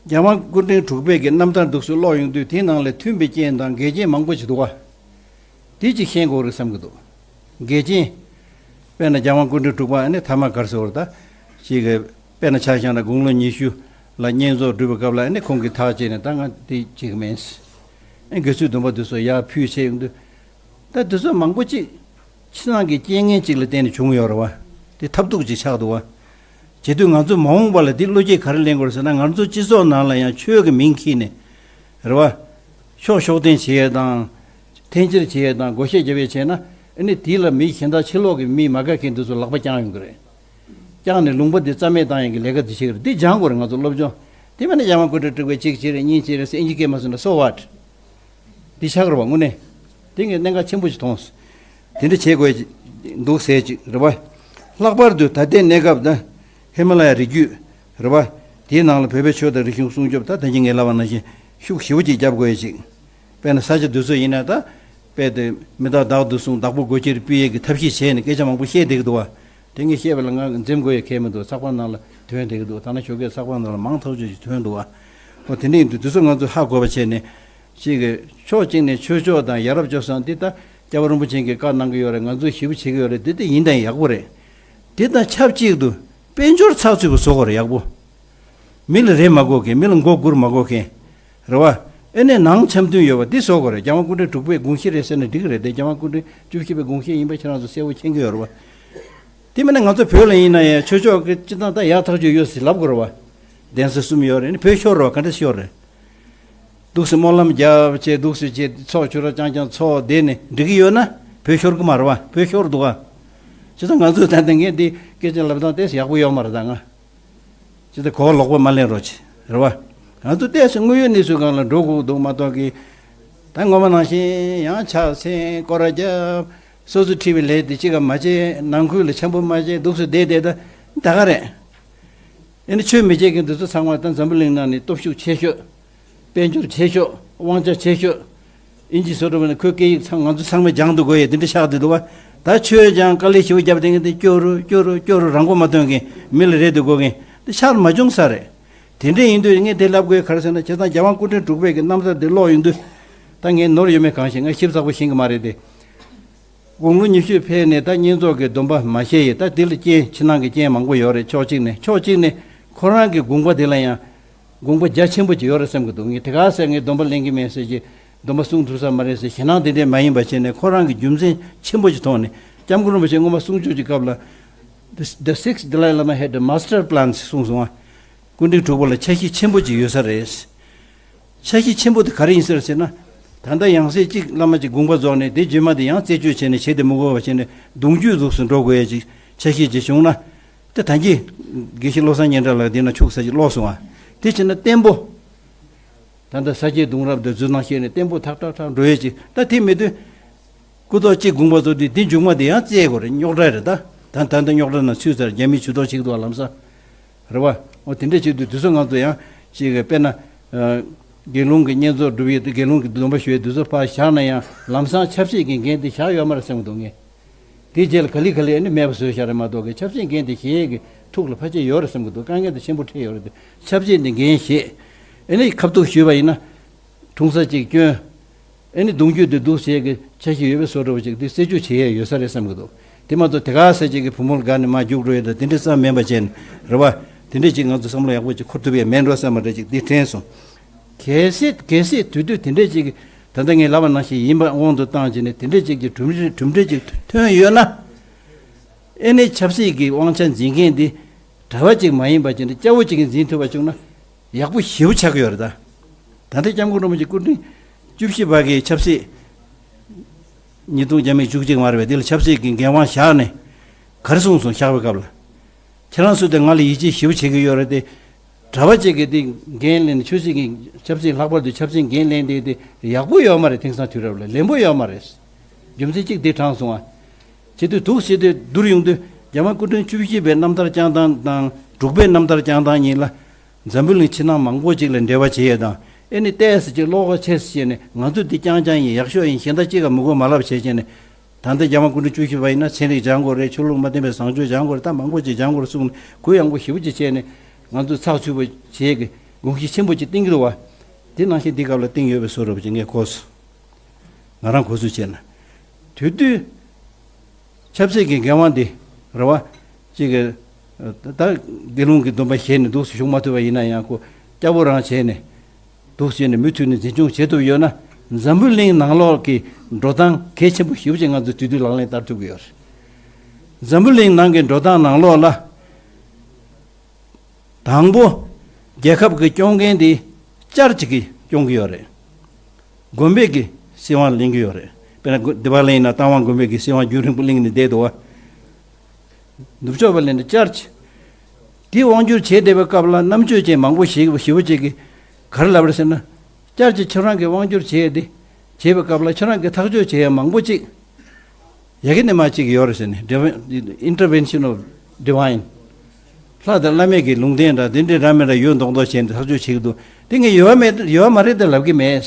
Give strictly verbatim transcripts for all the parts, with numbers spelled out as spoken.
རྒྱལ་དབང་སྐུ་ཕྲེང་དྲུག་པའི་གི་རྣམ་ཐར་འདུག་སེ་ཀློག་ཡོང་དུས་དེའི་ནང་ལ་མཐུན་པའི་རྐྱེན་དང་འགལ་རྐྱེན་མང་པོ་ཞིག་འདུག་བ། དེ་ཅིག་ཤེས་དགོས་རེད་བསམ་གྱི་འདུག་འགལ་རྐྱེན། དཔེར་ན་རྒྱལ་དབང་སྐུ་ཕྲེང་དྲུག་པ་ཨ་ནི་ཐ་མ་ག་རེ་ཟེར་བ་རེད་ད། ཅིག་གི་དཔེར་ན་ཆ་བཞག་ན་དགུང་ལོ་ཉི་ཤུ་ལ་བསྙེན་རྫོགས་སྒྲུབ་པའི་སྐབས་ལ་ཨ་ནི་ཁོང་གིས་ཐག་བཅད་ནས་ད་ང་དེ་ཅིག་མིན། ཨ་དགེ་ཚུལ་སྡོམ་པ་དེ་ཚོ་ཡར་ཕུལ་བྱས་ཡོང་དུས། ད་དེ་ཚོ་མང་པོ་ཅིག་ཕྱི་ནང་གི་རྐྱེན་ངན་ཅིག་ལ་བརྟེན་ནས་བྱུང་ཡོད་རེད་བ། དེ་ཐབས་སྡུག་ཅིག་ཆགས་འདུག་བ། བྱེད་དུས་ང་ཚོ་མ་འོངས་པ་ལ་དེ་བློ་སྐྱེད་ག་རེ་ལེན་དགོས་རེད་ཟེར་ན། ང་ཚོ་སྤྱི་ཚོགས་ནང་ལ་ཡང་ཆོས་ཀྱི་མིང་འཁྱེར་ནས། རེད་བ། ཕྱོགས་ཕྱོགས་འཐེན་བྱེད་ཡས་དང་། འཐེན་འཁྱེར་བྱེད་ཡས་དང་བགོ་བཤའ་རྒྱབ་ཡས་བྱས་ན། ཨ་ནི་དེ་ལ་མི་གཞན་དག་ཕྱི་ལོགས་ཀྱི་མི་མ་དགའ་མཁན་དེ་ཚོ་ལག་པ་བརྐྱངས་ཡོང་གི་རེད། བརྐྱངས་ནས་ལུང་པ་འདི་རྩ་མེད་བཏང་ཡས་ཀྱི་ལས་ཀ་འདི་བྱེད་ཀྱི་རེད། འདི་སྦྱང་དགོས་རེད་ང་ཚོ་སློབ་སྦྱོང་། དེ་མིན་ན་རྒྱལ་དབང་སྐུ་ཕྲེང་དྲུག་པས་གཅིག་བྱས་རེད་གཉིས་བྱས་རེད་ཟེར་ཨིན་ཇི་སྐད་མ་གསུངས་ན་so what། འདི་ཆགས་རེད་བ་དངོས་གནས། དེ་ངས་གནད་འགག་ཆེན་པོ་ཞིག་མཐོང་སོང་། དེ་འདྲ་བྱེད་དགོས་ཀྱི་འདུག་ཟེར་ཅིག་རེད་བ། ལྷག་པར་དུ་ད་ལྟའི་གནས་སྐབས་ད་ཧི་མ་ལ་ཡ་རི་རྒྱུད་རེད་བ། དེའི་ནང་ལ་བོད་པའི་ཆོས་དང་རིག་གཞུང་སྲུང་སྐྱོབ་ད་ད་གིན་ངས་ལབ་པ་ནང་བཞིན་ཤུགས་ཞེ་པོ་ཅིག་རྒྱབ་དགོས་ཡ་ཅིག་དཔེར་ན་ས་ཆ་དེ་ཚོ་ཡིན་ན་ད། དཔེ་དེ་མི་རྟག་བདག་ཏུ་བཟུང་བདག་པོ་སྒོ་ཁྱིར་སྤུས་ཡས་ཀྱི་ཐབས་ཤེས་བྱས་ནས་སྐད་ཆ་མང་པོ་བཤད་བསྡད་ཀྱི་འདུག་བ། དེ་ངས་བཤད་པ་ལ་ང་འཛེམ་དགོས་ཡ་གལ་མི་འདུག་ཚགས་པར་ནང་ལ་ཐོན་བསྡད་ཀྱི་འདུག་ད་ནང་ཞོགས་ཀས་ཚགས་པར་ནང་ལ་མང་ཐག་ཆོད་ཅིག་ཐོན་འདུག་བ། འོ་དེ་འདྲ་ཡིན་དུས་དེ་ཚོ་ང་ཚོས་ཧ་གོ་བ་བྱས་ནས། གཅིག་གི་ཕྱོགས་གཅིག་ནས་ཆོས་ཕྱོགས་དང་ཡ་རབས་སྤྱོད་བཟང་འདི་ད་སྐྱབས་མགོན་རིན་པོ་ཆེ་གིས་བཀའ་གནང་གི་ཡོད་རེད། ང་ཚོས་ཞེ་པོ་བྱེད་ཀྱི་ཡོད་རེད། འདི་ད་ཡིན་དང་ཡག་པོ་རེད། འདི་དང་ཆབས་ཅིག་ཏུ་དཔལ་འབྱོར་ཚགས་ཚུད་པོ་བཟོ་དགོས་རེད་ཡག་པོ། མི་ལ་རེ་མ་དགོས་མཁན། མི་ལ་མགོ་སྒུར་མ་དགོས་མཁན། རེད་བ། ཨེ་ནས་ནང་འཆམ་མཐུན་ཡོད་པ་འདི་བཟོ་དགོས་རེད། རྒྱལ་དབང་སྐུ་ཕྲེང་དྲུག་པའི་དགོངས་གཞི་རེད་ཟེར་ན་འགྲིག་གི་རེད་དེ། རྒྱལ་དབང་སྐུ་ཕྲེང་བཅུ་བཞི་པའི་དགོངས་གཞི་ཡིན་པ་ཁྱེད་རང་ཚོ་གསལ་པོ་མཁྱེན་གྱི་ཡོད་རེད་བ། དེ་མིན་ན་ང་ཚོ་བོད་ལ་ཡིན་ན་ཡང་ཆོས་ཕྱོགས་ཀྱི་སྤྱི་བཏང་ད་ཡག་ཐག་ཆོད་ཡོད་ཟེར་ལབ་དགོས་རེད་བ། གདན་ས་གསུམ་ཡོད་རེད། ཨེ་ནས་བོད་ཤོར་རེད་བ། ག་འདྲ་ཤོར་རེད། འདུག་སེ་སྨོན་ལམ་རྒྱབ་བྱས་འདུག་སེ་བྱས་ཚོགས་ཆོས་ར་རྐྱང་རྐྱང་ཚོགས་བསྡད་ནས་འགྲིག་གི་ཡོད་ན་བོད་ཤོར་གི་མ་རེད་བ། བོད་ཤོར་འདུག་བ། བྱས་ཙང་ང་ཚོས་ད་ལྟ་ངས་འདི་སྐད་ཆ་ལབ་སྟངས་དེ་ཡག་པོ་ཡོད་མ་རེད་ད་ང་། ཅི་ལྟར་གོ་བ་ལོག་པ་མ་ལེན་རོགས་བྱེད་རེད་བ། ང་ཚོ་ཏོག་ཙམ་དངོས་ཡོད་གནས་ཚུལ་སྒང་ལ་འགྲོ་དགོས་འདུག་མ་གཏོགས་ཀྱི། ད་སྔོན་མ་ནང་བཞིན་ཡང་ཕྱག་འཚལ་སྐོར་ར་རྒྱབ། སོ་སོ་ཁྲིད་པའི་ལས་དེ་གཅིག་ག་མ་བྱེད། ནང་ཁུལ་ལ་འཆམ་པོ་མ་བྱེད་འདུག་སེ་བསྡད་བསྡད་ད་ད་ག་རེད། ཨེ་ནི་ཆོས་མི་བྱེད་མཁན་འདི་ཚོ་ཚང་མ་ད་འཛམ་བུ་གླིང་ནང་ནས་སྟོབས་ཤུགས་ཆེ་ཤོས། དཔལ་འབྱོར་ཆེ་ཤོས། དབང་ཆ་ཆེ་ཤོས། ཨིན་ཇི་བཟོ་འདྲ་བ་ནི་ཁོའི་སྐད་ཡིག་ཚང་ང་ཚོ་ཚང་མས་སྦྱང་དུ་དགོས་ཡས་དེ་འདྲ་ཆགས་བསྡད་འདུག་བ། ད་ཆོས་སྦྱང་དཀའ་ལས་ཞེ་པོ་བརྒྱབ་བསྡད་མཁན་དེ་སྐྱོ་རུ་སྐྱོ་རུ་སྐྱོ་རུ་རང་མགོ་མ་ཐོན་མཁན་མི་ལ་རེ་སྡུག་དགོས་མཁན་དེ་ཆགས་མ་བྱུང་ས་རེད། དེ་འདྲ་ཡིན་དུས་ངས་དེ་ལབ་དགོས་ག་རེ་ཟེར་ན། བྱས་ཙང་རྒྱལ་དབང་སྐུ་ཕྲེང་དྲུག་པའི་གི་རྣམ་ཐར་འདི་ཀློག་ཡོང་དུས། ད་ངས་ནོར་ཡོད་མེད་གང་ཤེས། ང་ཞིབ་ཚགས་པོ་ཤེས་ཀྱི་མ་རེད་དེ། དགུང་ལོ་ཉི་ཤུ་ཕེབས་ནས་ད་བསྙེན་རྫོགས་ཀྱི་སྡོམ་པ་མ་བཞེས་ཡས། ད་འདི་ལ་རྐྱེན་ཕྱི་ནང་གི་རྐྱེན་མང་པོ་ཡོད་རེད། ཕྱོགས་གཅིག་ནས་ཕྱོགས་གཅིག་ནས་ཁོ་རང་གི་དགོངས་པ་འདི་ལ་ཡང་དགོངས་པ་རྒྱ་ཆེན་པོ་ཅིག་ཡོད་རེད་བསམ་གྱི་འདུག་ངས་དེ་ག་ཟེར་ངས་སྡོམ་པ་ལེན་གྱི་མེད་ཟེར་གྱི། སྡོམ་པ་སྲུང་ཐུབ་ས་མ་རེད་ཟེར་ཞེད་སྣང་དེ་འདྲས་མ་ཡིན་པ་བྱས་ནས་ཁོ་རང་གི་རྒྱུ་མཚན་ཆེན་པོ་ཅིག་མཐོང་ནས། སྐྱབས་མགོན་རིན་པོ་ཆེ་སྔོན་མ་གསུང་ཆོས་ཀྱི་སྐབས་ལ། The, the sixth Dalai Lama had a master plan ཞེས་གསུངས་སོང་ང་། སྐུ་ཕྲེང་དྲུག་པ་ལ་འཆར་གཞི་ཆེན་པོ་ཅིག་ཡོད་ས་རེད། འཆར་གཞི་ཆེན་པོ་དེ་ག་རེ་ཡིན་ཟེར་ཟེར་ན། ད་ལྟ་ཡང་སྲིད་གཅིག་བླ་མ་གཅིག་དགོངས་པ་རྫོགས་ནས་དེ་རྗེས་མ་དེ་ཡང་རྩད་གཅོད་བྱས་ནས་བྱེད་དེ་མི་དགོས་པ་བྱས་ནས་གདུང་རྒྱུད་འཛུགས་སུ་འགྲོ་དགོས་ཡ་ཅིག་འཆར་གཞི་ཅིག་བྱུང་ན། དེ་ད་གིན་དགེ་བཤེས་བློ་བཟང་སྙན་གྲགས་ལགས་འདི་ན་ཁྱུག་ཙམ་ཅིག་ཀློག་སོང་ང་། དེ་བྱས་ན་བརྟན་པོ། ད་ལྟ་ས་སྐྱའི་གདུང་རབས་དེ་འཛུལ་སྣང་བཤད་ནས་བརྟན་པོ་ཐག་ཐག་ཐག་འགྲོ་ཡས་ཅིག་ད་དེ་མེད་དུས། སྐུ་ཐོག་གཅིག་དགོངས་པ་རྫོགས་དུས་དེ་མཇུག་མ་དེ་ཡང་བཙལ་དགོས་རེད། རྙོག་དྲ་རེད་ད། ད་ད་ལྟ་རྙོག་དྲ་ནང་ཚུད་ཚར། རྒྱ་མིས་ཇུས་གཏོགས་བྱེད་ཀྱི་འདུག་བ་ལམ་སང་། རེད་བ། འོ་དེ་འདྲས་བྱེད་དུས་དུས་ཚོད་ང་ཚོ་ཡང་ཅིག་དཔེར་ན། ཨ། དགེ་སློང་གི་བསྙེན་རྫོགས་སྒྲུབ་ཡས་དེ་དགེ་སློང་གི་སྡོམ་པ་ཞུ་ཡས་དུས་ཚོད་ཕར་བཞག་ན་ཡང་ལམ་སང་ཆབ་སྲིད་ཀྱི་འགན་དེ་བཞག་ཡོད་མ་རེད་བསམ་གྱི་འདུག་ངས། དེའི་རྗེས་ལ་ག་ལེ་ག་ལེ་ནི་མེད་པ་བཟོས་བཞག་རེད་མ་གཏོགས་ཀྱི་ཆབ་སྲིད་འགན་དེ་བཞེས་ཡས་ཀྱི་ཐུགས་ལ་ཕལ་ཆེར་ཡོད་རེད་བསམ་གྱི་འདུག་དཀའ་ངལ་དེ་ཆེན་པོ་འཕྲད་ཡོད་རེད་དེ། ཆབ་སྲིད་འདི་འགན་བཞེས། ཨེ་ནི་ཁ་ཐུག་ཞུས་པ་ཡིན་ན། འཁྲུངས་ས་གཅིག་བསྐྱོན། ཨེ་ནི་གདུང་རྒྱུད་དེ་འདུག་བྱེད་ཀྱི་འཆར་གཞི་ཡོད་པའི་བཟོ་འདྲ་བོ་ཅིག་དེ་རྩད་གཅོད་བྱེད་ཡས་ཡོད་ས་རེད་བསམ་གྱི་འདུག་དེ་མ་གཏོགས་དེ་ག་ས་ཅིག་གི་བུ་མོ་ལ་དགའ་ནས་མར་རྒྱུགས་འགྲོ་ཡས་དང་དེ་འདྲ་ཙམ་མིན་པ་བྱས་ནས་རེད་བ། དེ་འདྲ་ཅིག་ང་ཚོ་བསམ་བློ་ཡག་པོ་ཅིག་འཁོར་ཐུབ་ཡས་མེད་འགྲོ་བསམ་པ་འདྲ་ཅིག་དེ་དྲན་སོང་། གལ་སྲིད་གལ་སྲིད་དུས་དུས་དེ་འདྲ་ཅིག་ད་ལྟ་ངས་ལབ་པ་ནང་བཞིན་ཡིན་པ་དབང་དུ་བཏང་བྱས་ནས་དེ་འདྲ་ཅིག་གི་གྲུབ་འབྲས་གྲུབ་འབྲས་ཅིག་ཐོན་ཡོད་ན། ཨེ་ནི་ཆབ་སྲིད་ཀྱི་དབང་ཆ་འཛིན་མཁན་འདི་གྲྭ་པ་ཅིག་མ་ཡིན་པ་ཅིག་འདི་སྐྱ་བོ་ཅིག་གིས་འཛིན་ཐུབ་པ་བྱུང་ན། ཡག་པོ་ཞེ་པོ་ཆགས་ཀྱི་ཡོད་རེད་ད། ད་ལྟ་སྐྱབས་མགོན་རིན་པོ་ཆེ་སྐུ་ཕྲེང་བཅུ་བཞི་པ་གི་ཆབ་སྲིད་ཉིས་སྟོང་བརྒྱ་མེད་བཅུ་གཅིག་མ་རེད་པས། དེ་ལ་ཆབ་སྲིད་ཀྱི་འགན་དབང་བཞག་ནས་ག་རེ་གསུངས་སོང་བཞག་པའི་སྐབས་ལ། ཁྱེད་རང་ཚོ་དེ་ང་ལ་ཡིད་ཆེས་ཞེ་པོ་བྱེད་ཀྱི་ཡོད་རེད་དེ། གྲྭ་པ་ཅིག་གིས་དེ་འགན་ལེན་ཆོས་སྲིད་ཀྱི་ཆབ་སྲིད་ལྷག་པར་དུ་ཆབ་སྲིད་འགན་ལེན་དེ་དེ་ཡག་པོ་ཡོད་མ་རེད། དེང་སང་དུས་རབས་ལ་ལན་པོ་ཡོད་མ་རེད། རྒྱུ་མཚན་གཅིག་དེ་དྲངས་སོང་ཨ། བྱེད་དུས་འདུག་བྱེད་དུས་བསྡུར་ཡོང་དུས་རྒྱལ་དབང་སྐུ་ཕྲེང་བཅུ་བཞི་པའི་རྣམ་ཐར་བསྐྱངས་སྟངས་དང་དྲུག་པའི་རྣམ་ཐར་བསྐྱངས་སྟངས་གཉིས་ལ། འཛམ་བུ་གླིང་ཕྱི་ནང་མང་པོ་ཅིག་ལ་འབྲེལ་བ་བྱེད་ཡས་དང་། ཨེ་ནི་ཏོག་ཙམ་ཅིག་བློ་ཁ་ཆེ་ཙམ་བྱས་ནས་ང་ཚོ་འདི་རྐྱང་རྐྱང་ཡིན། ཡག་ཤོས་ཡིན། གཞན་དག་གཅིག་ག་མི་གོ་མ་ལབ་བྱས་བྱས་ནས། ད་ལྟ་རྒྱལ་དབང་སྐུ་ཕྲེང་བཅུ་བཞི་པ་ཡིན་ན་ཚན་རིག་སྦྱང་དགོས་རེད། ཆོས་ལུགས་མ་བསྟེན་པའི་བཟང་སྤྱོད་སྦྱང་དགོས་རེད། ད་མང་པོ་ཅིག་སྦྱང་དགོས་རེད་གསུངས་ནས་གུ་ཡངས་པོ་ཞེ་པོ་ཅིག་བྱས་ནས་ང་ཚོ་ཚགས་ཚུད་པོ་བྱེད་ཀྱི། དགོངས་གཞི་ཆེན་པོ་ཅིག་བཏིང་གི་འདུག་བ། དེ་ནང་བཞིན་འདི་སྐབས་ལ་བཏིང་ཡོད་པའི་བཟོ་འདྲ་པོ་ཅིག་ངས་གོ་སོང་། ང་རང་གོ་ཚོད་བྱས་ན། དེ་དུས་ཆབ་སྲིད་ཀྱི་འགན་དབང་འདི་རེད་བ། གཅིག་གི་ད་དགེ་སློང་གི་སྡོམ་པ་བཞེས་ནས་འདུག་སེ་བཞུགས་མ་ཐུབ་པ་ཡིན་ན་ཡང་ཁོ་སྐྱ་བོ་རང་བྱས་ནས་འདུག་སེ་བྱས་ནས་མུ་མཐུད་ནས་འཛིན་སྐྱོང་བྱེད་ཐུབ་ཡོད་ན། འཛམ་བུ་གླིང་ནང་ལོགས་ཀྱི་འགྲོ་སྟངས་གལ་ཆེན་པོ་ཞེ་པོ་ཅིག་ང་ཚོས་དེ་དུས་ལག་ལེན་བསྟར་ཐུབ་ཀྱི་ཡོད་རེད། འཛམ་བུ་གླིང་ནང་གི་འགྲོ་སྟངས་ནང་ལོགས་ལ། དང་པོ། རྒྱལ་ཁབ་ཀྱི་སྐྱོང་མཁན་དེ་བཅར་གཅིག་གིས་སྐྱོང་གི་ཡོད་རེད། དགོན་པས་ཀྱི་སྲིད་དབང་ལེན་གྱི་ཡོད་རེད། དཔེར་ན་དགོན་སྡེ་པ་ལ་ཡིན་ན་རྟ་དབང་དགོན་པས་ཀྱི་སྲིད་དབང་རྒྱུན་རིང་པོ་གླེང་ནས་བསྡད་འདུག་བ། ནུབ་ཕྱོགས་པ་ལ་ཡིན་ན་བཅར་གཅིག་དེ་དབང་སྒྱུར་བྱེད་བསྡད་པའི་སྐབས་ལ་རྣམ་དཔྱོད་ཅན་མང་པོ་ཞིག་ཞེ་པོ་ཅིག་གིས་ག་རེ་ལབ་རེད་ཟེར་ན། བཅར་གཅིག་ཁྱོད་རང་གིས་དབང་སྒྱུར་བྱས་ཏེ་བྱེད་པའི་སྐབས་ལ་ཁྱོད་རང་གིས་ཐག་གཅོད་བྱེད་ཡ་མང་པོ་ཅིག་ཡ་གི་ནས་མ་གཅིག་ཡོད་རེད་ཟེར་ནས། Divine- Intervention of Divine། ལྷ་དང་བླ་མའི་གི་ལུང་བསྟན་འདྲ་དེ་འདྲའི་ར་མེ་ར་ཡོད་མདོག་མདོག་བྱས་ནས་ཐག་གཅོད་བྱེད་ཀྱི་འདུག་དེ་ངས་ཡོད་མེད་ཡོད་མ་རེད་དེ་ལབ་ཀྱི་མེད།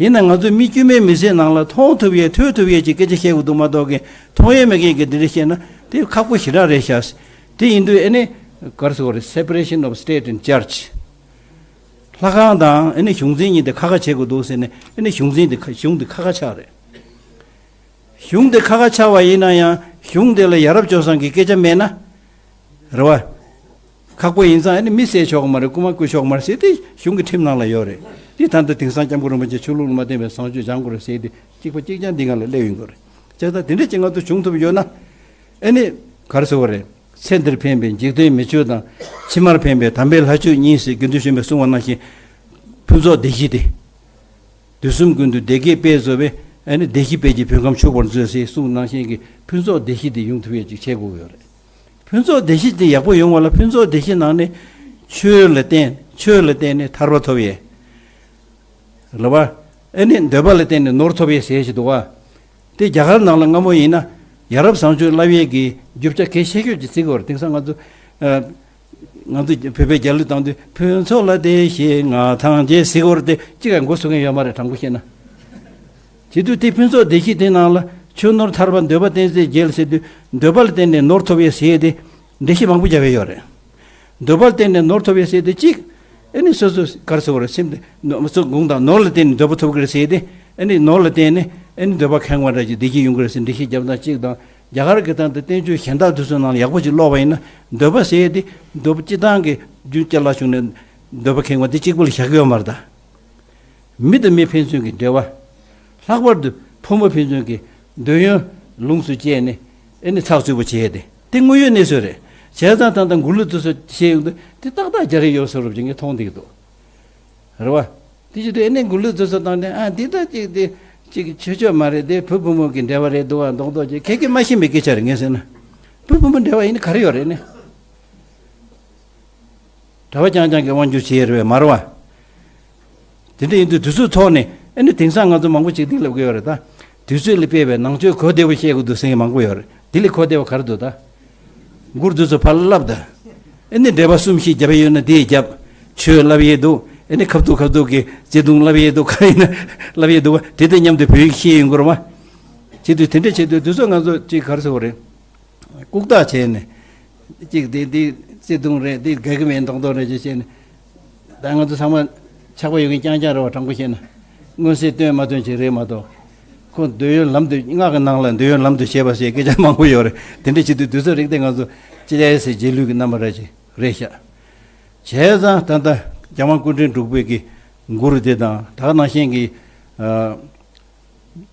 ཡིན་ན་ང་ཚོ་མི་དཀྱུས་མའི་མི་ཚེ་ནང་ལ་མཐོང་ཐུབ་ཡས་ཐོས་ཐུབ་ཡས་ཀྱི་སྐད་ཆ་བཤད་དགོས་འདུག་མ་གཏོགས་ཀྱི་མཐོང་ཡས་མེད་མཁན་གྱི་འདི་འདྲ་བཤད་ན་དེ་ཁག་པོ་ཞེ་དྲག་རེད་ཤག་དེ་ཡིན་དུས་ཨེ་ནི་ག་རེ་ཟེར་དགོས་རེད། Separation of State and Church། ལྷ་ཁང་དང་ཨེ་ནི་གཞུང་འཛིན་གཉིས་དེ་ཁ་ཁ་བྱེད་དགོས་འདུག་ཟེར་ནས་ཨེ་ནི་གཞུང་འཛིན་དེ་ཁ- གཞུང་དེ་ཁ་ཁ་ཆགས་རེད། གཞུང་དེ་ཁ་ཁ་ཆགས་པ་ཡིན་ན་ཡང་གཞུང་དེ་ལ་ཡ་རབས་སྤྱོད་བཟང་གི་སྐད་ཆ་མེད་ན། རེད་བ། ཁག་པོ་ཡིན་ཙང་ཨ་ནི་མི་བསད་ཆོག་གི་མ་རེད། རྐུ་མ་རྐུ་ཆོག་གི་མ་རེད་ཟེར་ཏེ་གཞུང་གི་ཁྲིམས་ནང་ལ་ཡོད་རེད། དེ་ད་ལྟ་དེང་སང་སྐྱབས་མགོན་རིན་པོ་ཆེ་ཆོས་ལུགས་ལ་མ་བརྟེན་པའི་བཟང་སྤྱོད་སྦྱང་དགོས་རེད་ཟེར་ཏེ་གཅིག་པ་གཅིག་རྐྱང་འདི་སྒང་ལ་སླེབས་ཡོང་གི་རེད། བྱས་ཙང་དེ་འདྲ་ཅིག་ང་ཚོ་བྱུང་ཐུབ་ཡོད་ན། ཨ་ནི་ག་རེ་ཟེར་བ་རེད། ཚེ་འདིར་ཕན་པའི་འཇིག་རྟེན་མི་ཆོས་དང་། ཕྱི་མར་ཕན་པའི་དམ་པའི་ལྷ་ཆོས་གཉིས་ཟེར་དགེ་འདུན་གཞོན་པས་གསུངས་པ་ནང་བཞིན། ཕུན་ཚོགས་སྡེ་བཞི་སྟེ། དུས་གསུམ་ཀུན་ཏུ་བདེ་སྐྱིད་དཔལ་སྩོལ་བའི་ཨ་ནི་བདེ་གཤེགས་དཔལ་གྱི་བོད་ཁམས་ཕྱུག་པར་མཛོད་ཟེར་གསུངས་ནང་བཞིན་གྱི་ཕུན་ཚོགས་སྡེ་བཞི་དེ་ཡོང་ཐུབ་ཡས་ཅིག་བྱེད་དགོས་ཀྱི་ཡོད་རེད། ཕུན་ཚོགས་སྡེ་བཞི་དེ་ཡག་པོ་ཡོང་བ་ལ་ཕུན་ཚོགས་སྡེ་བཞི་ནང་ནས་ཆོས་ལ་བརྟེན་ཆོས་ལ་བརྟེན་ནས་ཐར་པ་ཐོབ་ཡས། རེད་བ། ཨ་ནི་འདོད་པ་ལ་བརྟེན་ནས་ནོར་ཐོབ་ཡས་ཟེར་ཞིག་འདུག་བ། དེ་རྒྱ་གར་ནང་ལ་སྔ་མོ་ཡིན་ན་ཡ་རབས་བཟང་སྤྱོད་བསླབ་ཡས་ཀྱི་རྒྱུ་ཆ་གལ་ཆེ་ཤོས་ཅིག་བརྩི་གི་ཡོད་རེད། དེང་སང་ང་ཚོ་ཨ། ང་ཚོ་བོད་པའི་རྒྱལ་གླུ་བཏང་དུས་ཕུན་ཚོགས་ལ་བདེ་གཤེགས་ང་ཐང་ཆད་ཟེར་གི་ཡོད་རེད་དེ་གཅིག་ཀྱང་མགོ་ཚོས་མཁན་ཡོད་མ་རེད། དྲང་པོ་བཤད་ན། བྱེད་དུས་དེ་ཕུན་ཚོགས་བདེ་གཤེགས་དེ་ནང་ལ་ཆོས་ནོར་ཐར་པ་འདོད་པ་བསྟེན་ཚེ་རྒྱལ་ཟེར་དུས་འདོད་པ་ལ་བརྟེན་ནས་ནོར་ཐོབ་ཡས་ཟེར་ཡས་དེ་འགྲེལ་བཤད་མང་པོ་བརྒྱབ་ཡས་ཡོད་རེད། འདོད་པ་ལ་བརྟེན་ནས་ནོར་ཐོབ་ཡས་ཟེར་ཡས་དེ་གཅིག་ཨེ་ནི་སོ་སོ་ག་རེ་ཟེར་བ་རེད། སེམས་དེ་ནོ- སོ་དགོངས་དག་ནོར་ལ་བརྟེན་ནས་འདོད་པ་ཐོབ་ཀྱི་རེད་ཟེར་ཡས་དེ་ཨེ་ནི་ནོར་ལ་བརྟེན་ནས་ཨེ་ནི་འདོད་པ་ཁེངས་པ་འདྲ་ཅིག་བདེ་སྐྱིད་ཡོང་གི་རེད་ཟེར་འགྲེལ་བཤད་བརྒྱབ་སྟངས་གཅིག་དང་། རྒྱ་གར་གྱི་སྟེང་དུ་བསྟན་བཅོས་གཞན་དག་དེ་ཚོའི་ནང་ལ་ཡག་པོ་ཅིག་ཀློག་པ་ཡིན་ན། འདོད་པ་ཟེར་ཡས་དེ་འདོད་པ་སྤྱི་བཏང་གི་རྒྱུ་ཅ་ལག་བྱུང་ནས་འདོད་པ་ཁེངས་པ་དེ་གཅིག་པུ་ལ་བཞག་གི་ཡོད་མ་རེད་ད། མི་དང་མི་ཕན་ཚུན་གྱི་འབྲེལ་བ། ལྷག་པར་དུ་ཕོ་མོ་ཕན་ཚུན་གྱི་འདོད་ཡོན་ལོངས་སུ་སྤྱད་ནས་ཨེ་ནི་ཚགས་ཚུད་པོ་བྱས་ཏེ་དེ་དངོས་ཡོད་གནས་ཚུལ་རེད། བྱས་ཙང་ད་ལྟ་མགུར་གླུ་དེ་ཚོ་བཤད་ཡོང་དུས་དེ་ཏག་ཏག་རྒྱ་རིགས་ཡོད་ས་རུབ་ཅིག་ངས་མཐོང་བསྡད་ཀྱི་འདུག་རེད་བ། དེ་བྱེད་དུས་ཨེ་ནི་མགུར་གླུ་དེ་ཚོ་བཏང་ནས་ཨ་འདི་ལྟ་ཅིག་དེ་ཅིག་ཆོས་ཆོས་མ་རེད། དེ་བུ་བུ་མོ་གི་འབྲེལ་བ་རེད་འདུག་བ། མདོག་མདོག་ཅིག་ཁྱེད་ཀྱིས་མ་ཤེས་པའི་སྐད་ཆ་རེད། ངས་ཟེར་ན་བུ་བུ་མོ་འབྲེལ་བ་ཡིན་ན་ག་རེ་ཡོད་རེད་ནི། གྲྭ་པ་རྐྱང་རྐྱང་གིས་དབང་སྒྱུར་བྱེད་ཡས་རེད་པས་མ་རེད་བ། དེ་འདྲ་ཡིན་དུས་དུས་ཚོད་ཐོག་ནས་ཨ་ནི་དེང་སང་ང་ཚོ་མང་པོ་ཅིག་འདི་ལབ་ཀྱི་ཡོད་རེད་ད། དུས་ཚོད་ལ་དཔག་པའི་ནང་ཆོས་གོ་བདེ་པོ་བཤད་དགོས་འདུག་ཟེར་མཁན་མང་པོ་ཡོད་རེད། འདི་ལས་གོ་བདེ་བ་ག་རེ་འདུག་ད། མགུར་དུས་ཚོད་ཕར་བསླབ་ད། ཨ་ནི་འགྲེལ་པ་གསུམ་བཞི་བརྒྱབ་ཡོད་ན་དེ་བརྒྱབ། ཆོས་བསླབ་ཡས་འདུག་ཨ་ནི་ཁ་ཐུག་ཁ་ཐུག་གི་བརྩེ་དུང་བསླབ་ཡས་འདུག་ག་རེ་ཡིན་ན་བསླབ་ཡས་འདུག་བ། དེ་དང་མཉམ་དུ་བོད་ཡིག་ཤེས་ཡོང་གི་རེད་བ། བྱེད་དུས་དེ་འདྲ་བྱེད་དུས་དུས་ཚོད་ང་ཚོ་ཅིག་ག་རེ་ཟེར་དགོས་རེད། ལྐུགས་རྟགས་བྱས་ནས། གཅིག་དེ་དེ་བརྩེ་དུང་རེད། དེ་དགའ་གི་མེད་མདོག་མདོག་རེད་ཅེས་བྱས་ནས། ད་ང་ཚོ་ཚང་མ་ཆགས་པ་ཡོད་མཁན་རྐྱང་རྐྱང་རེད་བ། དྲང་པོ་བཤད་ན། མངོན་གསལ་སྟོན་མ་སྟོན་ཅིག་རེད་མ་གཏོགས། ཁོ་འདོད་ཡོན་ལམ་དུ་སྔགས་ཀྱི་ནང་ལ་འདོད་ཡོན་ལམ་དུ་བྱེད་པ་ཟེར་སྐད་ཆ་མང་པོ་ཡོད་རེད། དེ་འདྲ་བྱེད་དུས་དུས་ཚོད་རིགས་དེ་ང་ཚོ་སྤྱི་ལ་ཟེར་རྗེས་ལུས་ཀྱི་རྣམ་པ་ར་ཅིག་རེད་ཤག་བྱས་ཙང་ད་ལྟ་རྒྱལ་དབང་སྐུ་ཕྲེང་དྲུག་པའི་གི་མགུར་དེ་དང་ད་ག་ནང་བཞིན་གྱི།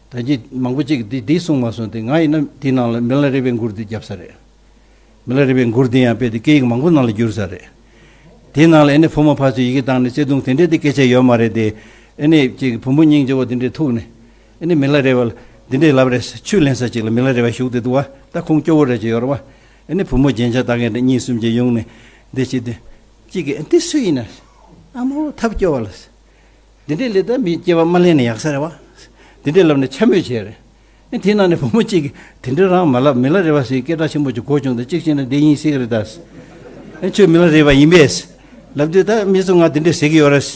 ད་ཅི་མང་པོ་ཅིག་འདི་འདི་གསུངས་མ་སོང་སྟེ། ང་ཡིན་ན་འདི་ནང་ལ་མི་ལ་རས་པའི་མགུར་འདི་བརྒྱབ་ས་རེད། མི་ལ་རས་པའི་མགུར་འདི་ཡང་དཔེ་དེ་སྐད་ཡིག་མང་པོ་ནང་ལ་བསྒྱུར་ས་རེད། དེའི་ནང་ལ་ཨེ་ནི་བུ་མོ་ཕར་ཚུར་ཡི་གེ་བཏང་ནས་བརྩེ་དུང་དེ་འདྲས་དེ་སྐད་ཆ་ཡོད་མ་རེད་དེ། ཨེ་ནི་ཅིག་བུ་མོ་སྙིང་རྗེ་བོ་དེ་འདྲས་ཐུག་ནས། ཨེ་ནི་མི་ལ་རས་པ་ལ་འདི་འདྲས་ལབ་རེད། ཆུ་ལེན་ས་ཅིག་ལ་མི་ལ་རས་པ་བཞུགས་བསྡད་འདུག་བ། ད་ཁོང་སྐྱོ་བོ་རེད་ཅེས་ཡོད་རེད་བ། ཨེ་ནི་བུ་མོ་རྒྱན་ཆ་བཏགས་མཁན་དེ་གཉིས་གསུམ་ཅིག་ཡོང་ནས་འདི་བྱེད་དུས། ཅིག་གིས་འདི་སུ་ཡིན་ན། ཨ་མོ་ཐབས་སྐྱོ་བ་ལ། འདི་འདྲའི་ལས་ད་མི་སྐྱེ་བ་མ་ལེན་ན་ཡག་ས་རེད་བ། འདི་འདྲའི་ལབ་ནས་འཕྱ་སྨོད་བྱས་རེད། ཨེ་དེའི་ནང་ནས་བུ་མོ་གཅིག་གིས་དེ་འདྲ་རང་མ་ལབ། མི་ལ་རས་པ་ཟེར་སྐད་གྲགས་ཆེན་པོ་ཅིག་གོ་བྱུང་། ད་གཅིག་བྱས་ན་འདི་ཡིན་སྲིད་ཀྱི་རེད་ད། ཨེ་ཁྱོད་མི་ལ་རས་པ་ཡིན་པས། ལབ་དུས་ད་མི་ཚོ་ང་དེ་འདྲ་ཟེར་གྱི་ཡོད་རེད།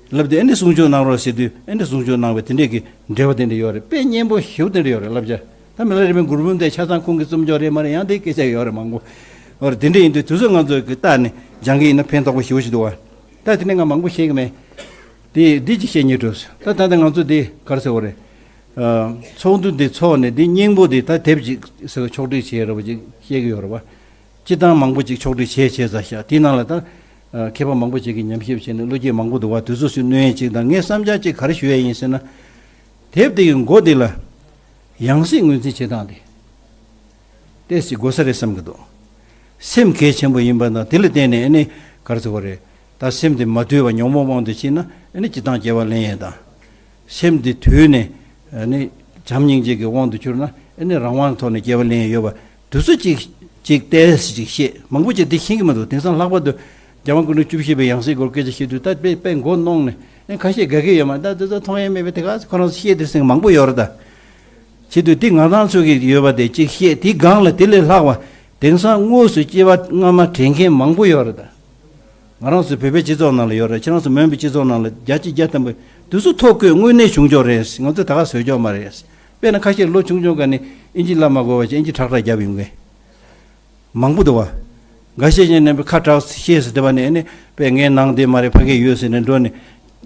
ལབ་དུས་ཨེ་འདྲ་གསུང་ཆོས་གནང་རོགས་ཟེར་དུས་ཨེ་འདྲ་གསུང་ཆོས་གནང་བས་དེ་འདྲས་ཀྱི་འབྲེལ་བ་དེ་འདྲ་ཡོད་རེད། དཔེ་སྙན་པོ་ཞེ་པོ་དེ་འདྲ་ཡོད་རེད་བསླབ་བྱ། ད་མི་ལ་རས་པའི་མགུར་འབུམ་དེ་ཆ་ཚང་ཁོང་གི་རྩོམ་སྦྱོར་རེད་མ་རེད། ཡང་དེའི་སྐད་ཆ་ཡོད་རེད་མང་པོ། འོ་རེད། དེ་འདྲ་ཡིན་དུས་དུས་ཚོད་ང་ཚོ་གི་ལྟ་ནས་སྦྱང་གི་ཡིན་ན་ཕན་ཐོགས་པོ་ཞེ་པོ་ཞིག་འདུག་བ། ད་དེ་ནས་ང་མང་པོ་བཤད་གི་མེད། དེ་འདི་ཅིག་བཤད་སྙིང་འདོད། ད་ད་ལྟ་ང་ཚོ་འདི་ག་རེ་ཟེར་བ་རེད། ཨ། ཚོགས་འདུ་འདི་ཚོགས་ནས་འདི་སྙིང་པོ་འདི་ད་དེབ་ཅིག་ཟེར་བ་ཕྱོགས་སྒྲིག་བྱས་ར་བ་ཅིག་བཤད་གི་ཡོད་ར་བ། སྤྱི་བཏང་མང་པོ་ཅིག་ཕྱོགས་སྒྲིག་བྱས་བྱས་ཚར་ཤག་དེའི་ནང་ལ་ད། ཨ། མཁས་པ་མང་པོ་ཅིག་གིས་ཉམས་ཞིབ་བྱས་ནས་བློ་སྐྱེད་མང་པོ་འདུག་བ། དུས་ཚོད་སུ་གནོད་ཡས་ཅིག་དང་། ངས་བསམ་འཆར་ཅིག་ག་རེ་ཞུ་ཡས་ཡིན་ཟེར་ན། དེབ་དེ་ཡི་མགོ་དེ་ལ་ཡང་སྲིད་ངོས་འཛིན་བྱེད་སྟངས་དེ་ཏོག་ཙམ་དགོས་ས་རེད་བསམ་གྱི་འདུག་སེམས་གལ་ཆེན་པོ་ཡིན་པ་དང་། དེ་ལ་བརྟེན་ནས་ཨ་ནི་ག་རེ་ཟེར་བ་རེད། ད་སེམས་དེ་མ་དུལ་བ་ཉོན་མོངས་དབང་དུ་ཕྱིན་ན་ཨ་ནི་སྤྱིར་བཏང་སྐྱེ་བ་ལེན་ཡས་དང་། སེམས་དེ་དུལ་ནས་ཨ་ནི་བྱམས་སྙིང་རྗེ་གི་དབང་དུ་གྱུར་ན་ཨ་ནི་རང་དབང་ཐོག་ནས་སྐྱེ་བ་ལེན་ཡས་ཡོད་པ། དུས་ཚོད་ཅིག་ཅིག་ཏོག་ཙམ་ཅིག་བཤད། མང་པོ་ཅིག་དེ་ཤེས་ཀྱི་མི་འདུག་དེང་སང་ལྷག་པར་དུ་རྒྱལ་དབང་སྐུ་ཕྲེང་བཅུ་བཞི་པའི་ཡང་སྲིད་སྐོར་སྐད་ཆ་བཤད་དུས་ད་དཔེ་དཔེ་མགོ་གནོན་ནས། ཨེ། ཁ་ཤས་དགའ་གི་ཡོད་མ་རེད། ད་དེ་ཚོ་མཐོང་ཡས་མེད་པས། དེ་ག་ཁོ་རང་ཚོ་བཤད་དེ་ཟེར་མཁན་མང་པོ་ཡོད་རེད་ད། བྱེད་དུས་དེ་ང་རང་ཚོ་གི་ཡོད་པ་དེ་གཅིག་བཤད། དེའི་སྒང་ལ་དེ་ལས་ལྷག་པ་དེང་སང་དངོས་སུ་སྐྱེ་བ་སྔ་མ་དྲན་མཁན་མང་པོ་ཡོད་རེད་ད། ང་རང་ཚོ་བོད་པའི་སྤྱི་ཚོགས་ནང་ལ་ཡོད་རེད། ཁྱེད་རང་ཚོ་མོན་པའི་སྤྱི་ཚོགས་ནང་ལ་བརྒྱ་ཆ་བརྒྱ་ཐམ་པ་དེ་ཚོ་ཐོ་བཀོད་དངོས་གནས་བྱུང་ཆོག་རེད། ང་ཚོ་ད་ག་བཟོས་ཆོག་མ་རེད། དཔེར་ན་ཁ་ཤས་ལོ་ཆུང་ཆུང་སྒང་ནས་ཨིན་ཇི་བསླབ་མ་དགོས་པ་བྱས་ཨིན་ཇི་ཁྲག་ཁྲག་བརྒྱབ་ཡོང་མཁན། མང་པོ་འདུག་བ། འགའ་ཤས་ཀྱིས་ནི་ཁ་གྲགས་ཤེས་སུ་བསྡད་པ་ནས་ནི་དཔེ་ངའི་ནང་དེ་མ་རེད། ཕ་གིར་ཡོད་ཟེར་ནས་འགྲོ་ནས་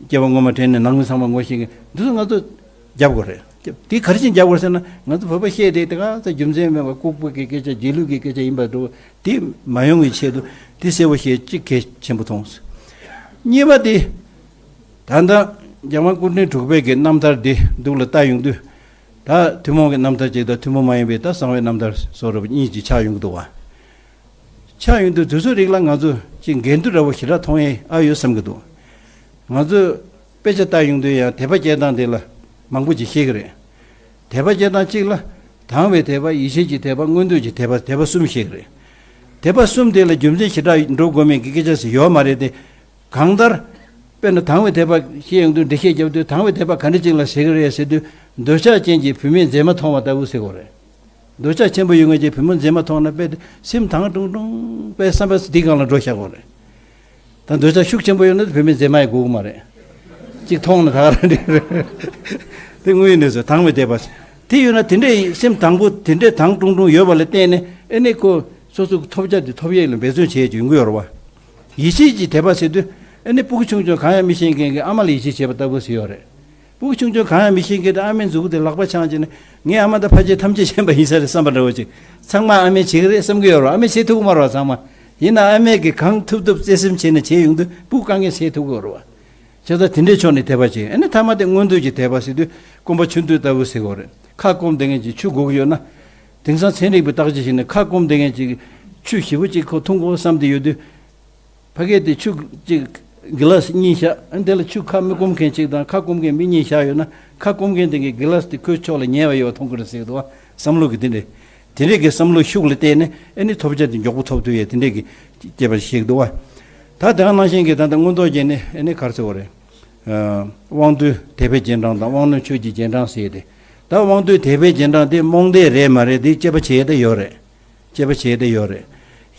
སྐྱེ་བ་སྔོན་མ་དྲན་ནས་ནང་མི་ཚང་མ་ངོ་ཤེས་མཁན་འདི་ཚོ་ང་ཚོ་རྒྱབ་དགོས་རེད། དེ་ག་རེ་བྱས་རྒྱབ་དགོས་ཟེར་ན། ང་ཚོ་བོད་པ་བཤད་དེ་དེ་ག་ཚོད་རྒྱུ་མཚན་མེད་པ་ལྐུགས་པ་གི་སྐད་ཆ། རྗེས་ལུས་ཀྱི་སྐད་ཆ་ཡིན་པ་འགྲོ། དེ་མ་ཡོང་བའི་ཆེད་དུ་དེ་གསལ་པོ་བཤད་གཅིག་གལ་ཆེན་པོ་མཐོང་སོང་། གཉིས་པ་དེ། ད་ལྟ་རྒྱལ་དབང་སྐུ་ཕྲེང་དྲུག་པའི་གི་རྣམ་ཐར་འདི་འདུག་ལ་ལྟ་ཡོང་དུས། ད་ཐུན་མོང་གི་རྣམ་ཐར་ཅིག་དང་ཐུན་མོང་མ་ཡིན་པའི་ད་གསང་བའི་རྣམ་ཐར་སོགས་རབ་གཉིས་ཀྱིས་ཆགས་ཡོང་གི་འདུག་བ། ཆགས་ཡོང་དུས་དུས་ཚོད་རིགས་ལ་ང་ཚོ་ཅིག་འགལ་འདུ་འདྲ་བོ་ཞེ་དྲག་མཐོང་ཡས་ཨ་ཡོད་བསམ་གྱི་འདུག་ང་ཚོས་དཔེ་ཆ་ལྟ་ཡོང་དུས་ཡང་དད་པ་སྐྱེ་སྟངས་དེ་ལ་མང་པོ་ཅིག་བཤད་ཀྱི་རེད། དད་པ་སྐྱེ་སྟངས་གཅིག་ལ། དང་བའི་དད་པ། ཡིད་ཆེས་ཀྱི་དད་པ། མངོན་འདོད་ཀྱི་དད་པ། དད་པ་གསུམ་བཤད་ཀྱི་རེད། དད་པ་གསུམ་དེ་ལ་རྒྱུ་མཚན་ཞེ་དྲག་འགྲོ་དགོས་མེད་ཀྱི་སྐད་ཆ་ཞིག་ཡོད་མ་རེད་དེ། གང་ལྟར། དཔེར་ན་དང་བའི་དད་པ་བཤད་ཡོང་དུས། འགྲེལ་བཤད་རྒྱབ་དུས་དང་བའི་དད་པ་ག་འདྲ་ཅིག་ལ་ཟེར་གི་རེད་ཟེར་དུས། འདོད་ཆགས་ཅན་གྱི་བུད་མེད་མཛེས་མ་མཐོང་བ་ལྟ་བུ་ཟེར་གོ་རེད། འདོད་ཆགས་ཆེན་པོ་ཡོད་མཁན་གྱི་བུད་མེད་མཛེས་མ་མཐོང་ན་དཔེ་སེམས་དྭངས་ཀྲུང་ཀྲུང་དཔེ་བསམ་པ་འདི་སྒང་ལ་འགྲོ་བཞག་གོ་རེད། ད་འདོད་ཆགས་ཤུགས་ཆེན་པོ་ཡོད་ན་བུད་མེད་མཛེས་མ་ཡི་དགོས་ཀྱི་མ་རེད། གཅིག་མཐོང་ན་ད་ག་རང་འགྲིག་རེད། དེ་དངོས་ཡོད་གནས་ཚུལ་དང་བའི་དད་པ། དེ་ཡོད་ན་དེ་འདྲའི་སེམས་དང་པོ་དེ་འདྲའི་དྭངས་ཀྲུང་ཀྲུང་ཡོད་པ་ལ་བརྟེན་ནས་ཨེ་ནི་ཁོ་སོ་སོ་གི་ཐོབ་བྱ་དེ་ཐོབ་ཡས་ལ་འབད་བརྩོན་བྱེད་ཀྱི་ཡོང་གི་ཡོད་རེད་བ། ཡིད་ཆེས་ཀྱི་དད་པ་ཟེར་དུས་ཨེ་ནི་སྤུ་གུ་ཆུང་ཆུང་གང་ཡང་མི་ཤེས་མཁན་གྱི་ཨ་མ་ལ་ཡིད་ཆེས་བྱེད་པ་ལྟ་བུ་ཟེར་ཡོད་རེད། སྤུ་གུ་ཆུང་ཆུང་གང་ཡང་མི་ཤེས་མཁན་དེ་ཨ་མའི་མཛུབ་གུ་དེ་ལག་པ་འཆང་བྱས་ནས་ངའི་ཨ་མ་དང་ཕལ་ཆེར་ཐམས་ཅད་ཤེས་པ་ཡིན་ས་རེད་བསམ་པ་འདྲ་བོ་ཅིག་ཚང་མ་ཨ་མས་བྱེད་ཀྱི་རེད་བསམ་གྱི་ཡོད་རེད་བ། ཨ་མས་བྱེད་ཐུབ་ཀྱི་མ་རེད་བ་ཚང་མ། ཡིན་ནའང་ཨ་མས་ཀྱིས་གང་ཐུབ་ཐུབ་བརྩེ་སེམས་བྱས་ནས་བྱས་ཡོང་དུས་སྤུ་གུ་དཀའ་ངལ་སེལ་ཐུབ་ཀྱི་ཡོད་རེད་བ། བྱས་ཙང་དེ་འདྲའི་ཕྱོགས་ནས་དད་པ་བྱེད། ཨ་ནི་མཐའ་མ་དེ་མངོན་འདོད་ཀྱི་དད་པ་ཟེར་དུས་སྐོམ་པ་ཆུ་འདོད་ལྟ་བུ་ཟེར་དགོས་རེད། ཁ་སྐོམ་བསྡད་མཁན་ཅིག་ཆུ་དགོས་ཀྱི་ཡོད་ན། དེང་སང་ཚན་རིག་པའི་བརྟག་དཔྱད་བྱས་ནས་ཁ་སྐོམ་བསྡད་མཁན་ཅིག་ཆུ་ཞེ་པོ་ཅིག་ཁོ་འཐུང་དགོས་བསམ་བསྡད་ཡོད་དུས། ཕ་གི་དེ་ཆུ་གཅིག་གི་ལཱས་གཉིས་བཞག་ཨ། དེ་ལ་ཆུ་ཁ་མི་སྐོམ་མཁན་གཅིག་དང་ཁ་སྐོམ་མཁན་མི་གཉིས་བཞག་ཡོད་ན། ཁ་སྐོམ་མཁན་དེ་གི་གི་ལཱས་དེ་ཁོའི་ཕྱོགས་ལ་ཉེ་བ་ཡོད་པ་མཐོང་གི་རེད་ཟེར་གི་འདུག་བ། བསམ་བློ་གི་དེ་འདྲས། དེ་འདྲས་ཀྱི་བསམ་བློ་ཤུགས་ལ་བརྟེན་ནས་ཨ་ནི་ཐོབ་བྱ་དེ་མགྱོགས་པོ་ཐོབ་ཐུབ་ཡས་དེ་འདྲས་ཀྱི་སྐྱེས་པ་ཞིག་འདུག་བ། ད་དེ་ག་ནང་བཞིན་གྱི་ད་ལྟ་མངོན་རྟོགས་རྒྱན་ནི་ཨ་ནི་ག་རེ་ཟེར་བ་རེད། ཨ། དབང་རྟུལ་དད་པའི་རྗེས་འབྲང་དང་དབང་རྣོན་ཆོས་ཀྱི་རྗེས་འབྲང་ཟེར་ཏེ། ད་དབང་རྟུལ་དད་པའི་རྗེས་འབྲང་དེ་རྨོངས་དད་རེད་མ་རེད་དེ་དཔྱད་པ་བྱེད་ཡས་ད་ཡོད་རེད། དཔྱད་པ་བྱས་ཏེ་ཡོད་རེད།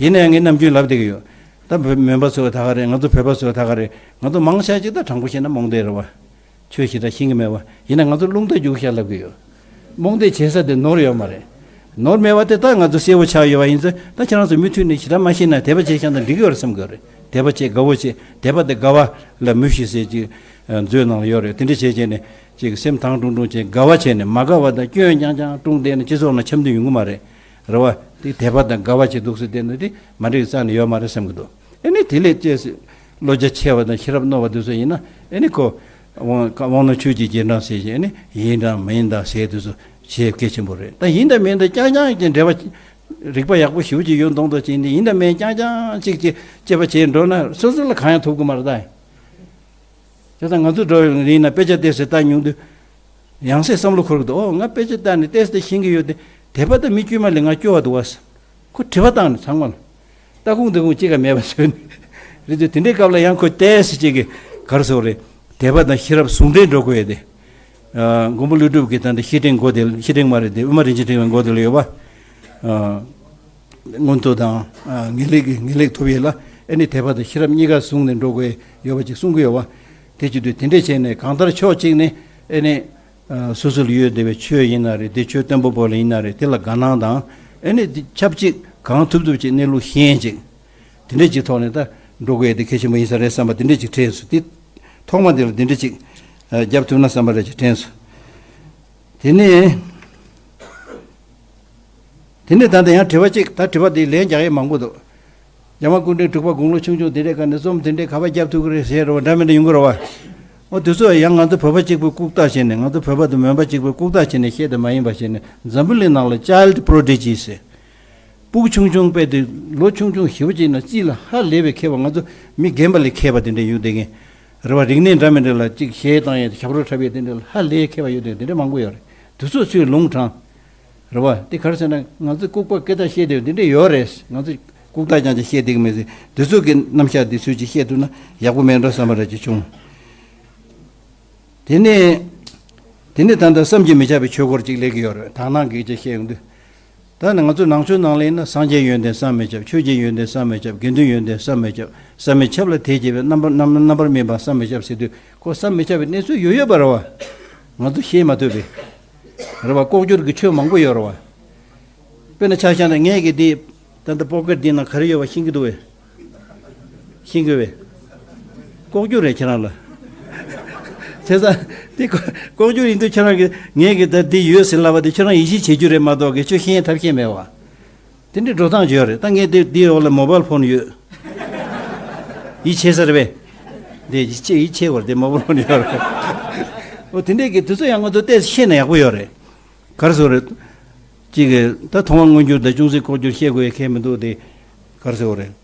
ཡིན་ན་ཡང་ངས་ནམ་རྒྱུན་ལབ་བསྡད་ཀྱི་ཡོད། ད་བོད་མོན་པ་ཚོ་ད་ག་རེད། ང་ཚོ་བོད་པ་ཚོ་ད་ག་རེད། ང་ཚོ་མང་ཆེ་ཅིག་ད་དྲང་པོ་བཤད་ན་རྨོངས་དད་རེད་བ། ཆོས་ཞེ་དྲག་ཤེས་ཀྱི་མེད་བ། ཡིན་ན་ང་ཚོ་རླུང་རྟ་རྒྱུག་ཤག་ལབ་ཀྱི་ཡོད། རྨོངས་དད་བྱེད་ས་དེ་ནོར་ཡོད་མ་རེད། ནོར་མེད་བ་དེ་ད་ང་ཚོ་གསལ་པོ་ཆགས་ཡོད་བ། ཡིན་ཙང་ད་ཁྱེད་རང་ཚོ་མུ་མཐུད་ནས་ཞེ་དྲག་མ་ཤེས་ན་དད་པ་བྱེད་ཤག་ན་འགྲིག་གི་ཡོད་རེད་བསམ་གྱི་ཡོད་རེད། དད་པ་བྱེད། དགའ་བོ་བྱེད། དད་པ་དང་དགའ་བ་ལ་མུ་བཞི་ཟེར་ཅིག་མཛོད་ནང་ལ་ཡོད་རེད། དེ་འདྲ་བྱས་བྱས་ནས་ཅིག་སེམས་དྭངས་ཀྲུང་ཀྲུང་བྱས། དགའ་བ་བྱས་ནས་མ་དགའ་བ་དང་སྐྱོན་རྐྱང་རྐྱང་བསྐྲུན་བསྡད་ན་སྤྱི་ཚོགས་ནང་འཆམ་མཐུན་ཡོང་གི་མ་རེད། རེད་བ། དེ་དད་པ་དང་དགའ་བ་བྱེད་འདུག་ཟེར་བསྡད་ན་དེ་མ་འགྲིག་རྩ་ནས་ཡོད་མ་རེད་བསམ་གྱི་འདུག་ཨ་ནི་དེ་ལས་བཅས་སུ་བློ་རྒྱ་ཆེ་བ་དང་ཤེས་རབ་རྣོ་བ་དེ་ཚོ་ཡིན་ན་ཨ་ནི་ཁོ་དབང་དབང་རྣོན་ཆོས་ཀྱི་རྗེས་འབྲང་ཟེར་བཞིན་ཨ་ནི་ཡིན་དང་མིན་དང་ཟེར་དེ་ཚོ་བྱེད་གལ་ཆེན་པོ་རེད། ད་ཡིན་དང་མིན་དང་རྐྱང་རྐྱང་གི་འབྲེལ་བ་རིག་པ་ཡག་པོ་ཞེ་པོ་ཅིག་ཡོད་མདོག་མདོག་ཅིག་ཡིན་དེ། ཡིན་དང་མིན་རྐྱང་རྐྱང་ཅིག་ཅིག་དཔྱད་པ་བྱས་འགྲོ་ན་སོ་སོ་ལ་གང་ཡང་ཐོབ་ཀྱི་མ་རེད་ད། བྱས་ཙང་ང་ཚོ་འགྲོ་ཡོང་ཡིན་ན་དཔེ་ཆ་བལྟས་ཟེར་ལྟ་མྱོང་དུས། ཡང་སེ་བསམ་བློ་འཁོར་གི་འདུག་ཨོ། ང་དཔེ་ཆ་ལྟ་ནས་ཏོག་ཙམ་ཤེས་ཀྱི་ཡོད་དེ། དད་པ་དང་མི་དཀྱུས་མ་ལས་ང་སྐྱོ་བ་འདུག་བ། ཁོ་དྲི་བ་བཏང་ནས་ཚང་མ་ལ། ལྟ་ཁུངས་འདི་ཁུངས་གཅིག་ཀ་མེད་པ་བཟོས་ནས། རེད་དེ་དེ་འདྲའི་སྐབས་ལ་ཡང་ཁོ་ཏོག་ཙམ་ཅིག་གི་ག་རེ་ཟེར་བ་རེད། དད་པ་དང་ཤེས་རབ་ཟུང་འབྲེལ་འགྲོ་དགོས་ཡ་དེ། ཨ། མགོན་པོ་ཀླུ་སྒྲུབ་ཀྱི་ད་ལྟ་བཤེས་སྤྲིང་མགོ་དེ། བཤེས་སྤྲིང་མ་རེད་དེ། དབུ་མ་རིན་ཆེན་ཕྲེང་བའི་མགོ་དེ་ལ་ཡོད་པ། ཨ། མངོན་མཐོ་དང་། ཨ། ངེས་ལེགས་ཀྱི་ངེས་ལེགས་ཐོབ་ཡས་ལ་ཨེ་ནི་དད་པ་དང་ཤེས་རབ་གཉིས་ཀ་ཟུང་ནས་འགྲོ་དགོས་ཡོད་པ་ཅིག་གསུང་གི་ཡོད་པ། དེ་བྱེད་དུས་དེ་འདྲས་བྱས་ནས་གང་ལྟར་ཕྱོགས་གཅིག་ནས་ཨེ་ནི། ཨ། སོ་སོ་ལ་ཡོད་བསྡད་པའི་ཆོས་ཡིན་ན་རེད། དེ་ཆོས་བརྟན་པོ་བོ་ལ་ཡིན་ན་རེད། དེ་ལ་དགའ་སྣང་དང་ཨེ་ནི་དེ་ཆབས་ཅིག་གང་ཐུབ་ཐུབ་ཅིག་གནས་ལུགས་ཤེས་ཅིག་དེ་འདྲས་ཅིག་ཐོག་ནས་ད་ འགྲོ་དགོས་ཡ་དེ་གལ་ཆེན་པོ་ཡིན་ས་རེད་བསམ་པ་དེ་འདྲས་ཅིག་དྲན་སོང་། དེ་ཐོག་མ་དེ་ལ་དེ་འདྲས་ཅིག་ཨ་རྒྱབ་ཐུབ་ན་བསམ་པ་རེ་ཅིག་དྲན་སོང་། དེ་ནས། དེ་ནས་ད་ལྟ་ཡང་དྲི་བ་གཅིག་ད་དྲི་བ་དེ་ལན་རྒྱག་ཡས་མང་པོ་འདུག་རྒྱལ་དབང་སྐུ་ཕྲེང་དྲུག་པ་དགུང་ལོ་ཆུང་ཆུང་དེ་འདྲའི་སྒང་ནས་རྩོམ་དེ་འདྲའི་ག་པར་རྒྱབ་ཐུབ་ཀྱི་རེད་ཟེར་རོ་འདྲ་མི་འདྲ་ཡོང་གི་རེད་བ། འོ་དེ་ཚོ་ཡང་ང་ཚོ་བོད་པ་གཅིག་པུས་ལྐུགས་རྟགས་བྱས་ནས། ང་ཚོ་བོད་པ་དང་མོན་པ་གཅིག་པུས་ལྐུགས་རྟགས་བྱས་ནས་བཤད་དེ་མ་ཡིན་པ་བྱས་ནས། འཛམ་བུ་གླིང་ནང་ལ་child prodigy ཟེར། སྤུ་གུ་ཆུང་ཆུང་དཔེ་དེ་ལོ་ཆུང་ཆུང་ཞེ་པོ་ཅིག་ན་རྩིས་ལ་ཧ་ལས་པའི་མཁས་པ། ང་ཚོ་མི་རྒན་པ་ལས་མཁས་པ་དེ་འདྲ་ཡོད་བསྡད་མཁན་རེད་བ། རིག་གནས་འདྲ་མི་འདྲ་ལ་ཅིག་གཞས་བཏང་ཡས་ཞབས་བྲོ་འཁྲབ་ཡས་དེ་འདྲ་ལ་ཧ་ལས་མཁས་པ་ཡོད་བསྡད་དེ་འདྲ་མང་པོ་ཡོད་རེད། དེ་ཚོ་ཚུར་ལུང་དྲངས། རེད་བ། དེ་ག་རེ་ཟེར་ན་ང་ཚོས་ལྐུགས་པ་སྐད་ཆ་བཤད་བསྡད་ཡོད་དེ་འདྲ་ཡོད་རེད། ང་ཚོས་ལྐུགས་རྟགས་རྐྱང་རྐྱང་བཤད་བསྡད་ཀྱི་མེད་ཟེར། དེ་ཚོ་གི་རྣམ་གཞག་དེ་ཚོ་ཅིག་བཤད་ཐུབ་ན་ཡག་པོ་མེད་འགྲོ་བསམ་པ་འདྲ་ཅིག་བྱུང་། དེ་ནས། དེ་ནས་ད་ལྟ་བསམ་གྱིས་མི་ཁྱབ་པའི་ཆོས་སྐོར་ཅིག་སླེབས་ཀྱི་ཡོད་རེད། དག་སྣང་གི་ཅིག་བཤད་ཡོང་དུས། ད་ནི་ང་ཚོ་ནང་ཆོས་ནང་ལ་ཡིན་ན་སངས་རྒྱས་ཡོན་ཏན་བསམ་མི་ཁྱབ། ཆོས་ཀྱི་ཡོན་ཏན་བསམ་མི་ཁྱབ། དགེ་འདུན་ཡོན་ཏན་བསམ་མི་ཁྱབ། བསམ་མི་ཁྱབ་ལ་དད་བྱེད་པའི་རྣམ་པར་རྣམ་རྣམ་པར་སྨིན་པ་བསམ་མི་ཁྱབ་ཟེར་དུས། ཁོ་བསམ་མི་ཁྱབ་པའི་གནས་ཚུལ་ཡོད་ཡོད་པ་རེད་བ། ང་ཚོ་ཤེས་མ་ཐུབ་པའི། རེད་བ། ལྐོག་གྱུར་གྱི་ཆོས་མང་པོ་ཡོད་རེད་བ། དཔེར་ན་ཆ་བཞག་ན་ངས་ཀྱིས་འདི་ད་ལྟ་པོ་ཀེཊ་འདི་ནང་ག་རེ་ཡོད་པ་ཤེས་ཀྱི་འདུག་བས། ཤེས་ཀྱི་བས། ལྐོག་གྱུར་རེད་ཁྱེད་རང་ལ། བྱས་ཙང་འདི་ལྐོག་ལྐོག་གྱུར་ཡིན་དུས་ཁྱེད་རང་གིས་ངས་ཀྱིས་ད་འདི་ཡོད་ཟེར་ལབ་པ་དེ་ཁྱེད་རང་ཡིད་ཆེས་བྱེད་རྒྱུ་རེད་མ་གཏོགས་ཀྱི་ཁྱོད་ཤེས་ཡས་ཐབས་ཤེས་མེད་བ། དེ་འདྲའི་འགྲོ་སྟངས་ཅིག་ཡོད་རེད། ད་ངས་དེ་འདི་འོག་ལ་མོ་བལ་ཕོན་ཡོད། ཡིད་ཆེས་ས་རེད་པས། དེ་ཡིད་ཆེས་ཡིད་ཆེས་བར་དེ་མོ་བལ་ཕོན་ཡོད་རེད། འོ་དེ་འདྲའི་གི་དུས་ཚོད་ཡང་ང་ཚོ་ཏོག་ཙམ་ཤེས་ན་ཡག་པོ་ཡོད་རེད། ག་རེ་ཟེར་རེད། ཅིག་གི་ད་མཐོང་བ་མངོན་གྱུར་དང་ཅུང་ཟད་ལྐོག་གྱུར་བཤད་དགོས་ཡ་གལ་མི་འདུག་དེ་ག་རེ་ཟེར་རེད།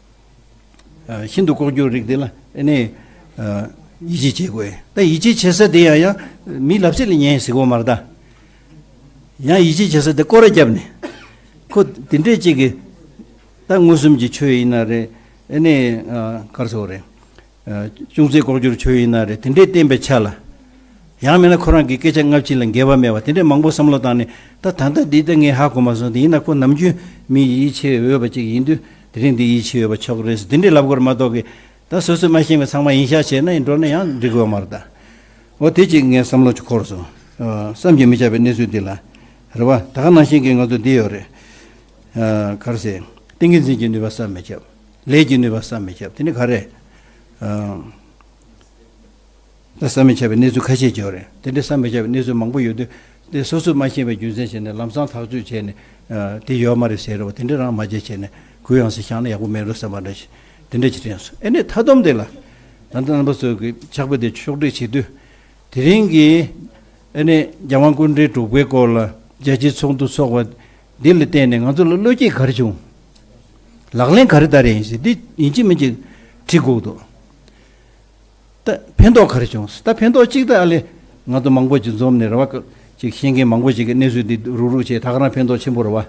ཨ། ཤིན་ཏུ་ལྐོག་གྱུར་རིགས་དེ་ལ་ཨ་ནི་ཨ་ཡིད་ཆེས་བྱེད་དགོས། ད་ཡིད་ཆེས་བྱེད་ས་དེ་ཡང་ཡང་མིའི་ལབ་ཚིག་ལ་ཉན་ཟེར་དགོས་མ་རེད་ད། ཡང་ཡིད་ཆེས་བྱེད་ས་དེ་སྐོར་ར་བརྒྱབ་ནས། ཁོ་དེ་འདྲས་ཅིག་གི་ད་མངོན་སུམ་གྱི་ཆོས་ཡིན་ན་རེད། ཨ་ནི་ཨ་ག་རེ་ཟེར་དགོས་རེད། ཨ་ཅུང་ཟད་ལྐོག་གྱུར་ཆོས་ཡིན་ན་རེད། དེ་འདྲས་བསྟན་པའི་ཆ་ལ། ཡང་མིན་ན་ཁོ་རང་གི་སྐད་ཆ་སྔ་ཕྱི་ལ་འགལ་བ་མེད་པ་དེ་འདྲས་མང་པོ་བསམ་བློ་བཏང་ནས། ད་ད་ལྟ་འདི་ལྟ་ངས་ཧ་གོ་མ་སོང་། དེ་ཡིན་ན་ཁོ་ནམ་རྒྱུན་མི་ཡིད་ཆེས་འོས་པ་ཅིག་ཡིན་དུས། དེ་རིང་འདི་ཡིད་ཆེས་འོས་པ་ཆགས་ཀྱི་རེད་ཟེར་དེ་འདྲས་ལབ་དགོས་རེད་མ་གཏོགས་ཀྱི། ད་སོ་སོས་མ་ཤེས་པའི་ཚང་མ་ཡིན་ཤག་བྱས་ན་ཡིན་འགྲོ་ན་ཡང་འགྲིག་གི་ཡོད་མ་རེད་ད། འོ་དེ་ཅིག་ངས་བསམ་བློ་ཅིག་འཁོར་སོང་། ཨ་བསམ་གྱིས་མི་ཁྱབ་པའི་གནས་ཚུལ་འདི་ལ། རེད་བ། ད་ག་ནང་བཞིན་གྱི་ང་ཚོ་འདི་ཡོད་རེད། ཨ་ག་རེ་ཟེར། ཏིང་ངེ་འཛིན་གྱི་ནུས་པ་བསམ་མི་ཁྱབ། ལས་ཀྱི་ནུས་པ་བསམ་མི་ཁྱབ། དེ་ནི་ག་རེ། ཨ་ད་བསམ་མི་ཁྱབ་པའི་གནས་ཚུལ་ཁ་ཤས་ཅིག་ཡོད་རེད། དེ་འདྲའི་བསམ་མི་ཁྱབ་པའི་གནས་ཚུལ་མང་པོ་ཡོད་དུས། དེ་སོ་སོས་མ་ཤེས་པའི་རྒྱུ་མཚན་བྱས་ནས་ལམ་སང་ཐག་གཅོད་བྱས་ནས། ཨ་དེ་ཡོད་མ་རེད་ཟེར་རོ། དེ་འདྲ་རང་མ་བྱེད་བྱས་ནས་གུ་ཡངས་སུ་བཞག་ན་ཡག་པོ་མེད་འགྲོ་བསམ་པ་འདྲ་ཞིག་དེ་འདྲ་ཅིག་དྲན་སོང་། ཨེ་ནས་མཐའ་སྡོམ་དེ་ལ། ད་ལྟ་རྣམ་པ་ཚོ་གི་ཕྱག་དཔེ་དེ་ཕྱོགས་སྒྲིག་བྱེད་དུས། དེ་རིང་གི་ཨེ་ནས་རྒྱལ་དབང་སྐུ་ཕྲེང་དྲུག་པའི་སྐོར་ལ་རྒྱལ་སྤྱིའི་ཚོགས་འདུ་ཚོགས་པ་འདི་ལ་བརྟེན་ནས་ང་ཚོ་ལ་བློ་སྐྱེད་ག་རེ་བྱུང་། ལག་ལེན་ག་རེ་བསྟར་ཡིན་ཟེར་འདི་ཡིན་གཅིག་མིན་གཅིག་དྲི་དགོས་འདུག་ད་ཕན་ཐོགས་ག་རེ་བྱུང་། ད་ཕན་ཐོགས་གཅིག་ད་ཨ་ལེ། ང་ཚོ་མང་པོ་ཅིག་འཛོམས་ནས་རེད་བ། ཅིག་ཤེས་མཁན་མང་པོ་ཅིག་གི་གནས་ཚུལ་འདི་རུག་རུག་བྱས། ད་ག་རང་ཕན་ཐོགས་ཆེན་པོ་རེད་བ།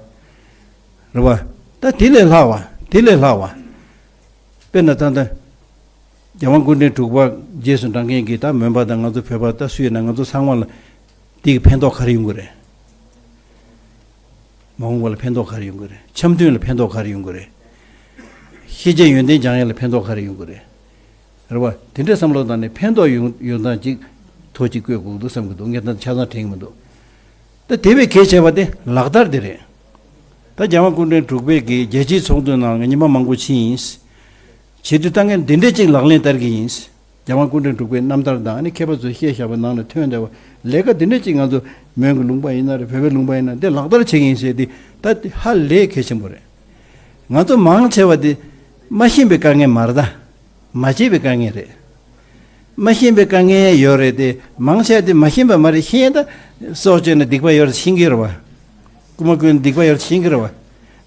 རེད་བ། ད་དེ་ལས་ལྷག་བ། དེ་ལས་ལྷག་བ། དཔེར་ན་ད་ལྟ་རྒྱལ་དབང་སྐུ་ཕྲེང་དྲུག་པ་རྗེས་སུ་འབྲང་མཁན་གྱི་ད་མོན་པ་དང་ང་ཚོ་བོད་པ་ད་སུ་ཡིན་ན་ང་ཚོ་ཚང་མ་ལ་དེ་གི་ཕན་ཐོགས་ག་རེ་ཡོང་གི་རེད། མ་འོངས་པ་ལ་ཕན་ཐོགས་ག་རེ་ཡོང་གི་རེད། འཆམ་མཐུན་ལ་ཕན་ཐོགས་ག་རེ་ཡོང་གི་རེད། ཤེས་བྱའི་ཡོན་ཏན་སྦྱང་ཡ་ལ་ཕན་ཐོགས་ག་རེ་ཡོང་གི་རེད། རེད་བ། དེ་འདྲའི་བསམ་བློ་བཏང་ནས་ཕན་ཐོགས་ཡོང་ཡོང་སྟངས་ཅིག་ཐོག་ཅིག་བཀོད་དགོས་འདུག་བསམ་གྱི་འདུག་ངས་ད་ཆ་ཚང་དྲན་གྱི་མི་འདུག་ད་དེ་བས་གལ་ཆེ་བ་དེ་ལག་བསྟར་དེ་རེད། ད་རྒྱལ་དབང་སྐུ་ཕྲེང་དྲུག་པའི་གི་རྒྱལ་སྤྱིའི་ཚོགས་འདུ་ནང་ཉི་མ་མང་པོ་ཕྱིན་ཡིན། བྱེད་དུས་ད་ངས་འདི་འདྲས་ཅིག་ལག་ལེན་བསྟར་གྱི་ཡིན། རྒྱལ་དབང་སྐུ་ཕྲེང་དྲུག་པའི་རྣམ་ཐར་དང་ཨ་ནི་མཁས་པ་ཚོས་བཤད་བཞག་པའི་ནང་ནས་ཐོན་བསྡད་པ། ལས་ཀ་འདི་འདྲས་ཅིག་ང་ཚོ་མོན་གྱི་ལུང་པ་ཡིན་ན་རེད། བོད་པའི་ལུང་པ་ཡིན་ན་འདི་ལག་བསྟར་བྱེད་ཀྱི་ཡིན་ཟེར་དེ་ད་དེ་ཧ་ལས་གལ་ཆེན་པོ་རེད། ང་ཚོ་མང་ཆེ་བ་དེ་མ་ཤེས་པའི་དཀའ་ངལ་མ་རེད་ད། མ་བྱས་པའི་དཀའ་ངལ་རེད། མ་ཤེས་པའི་དཀའ་ངལ་ཡོད་རེད་དེ། མང་ཆེ་བ་དེ་མ་ཤེས་པ་མ་རེད། ཤེས་ད་སྲོག་གཅོད་ན་སྡིག་པ་ཡོད་རེད་ཤེས་ཀྱི་རེད་བ། རྐུ་མ་རྐུ་ན་སྡིག་པ་ཡོད་རེད་ཤེས་ཀྱི་རེད་བ།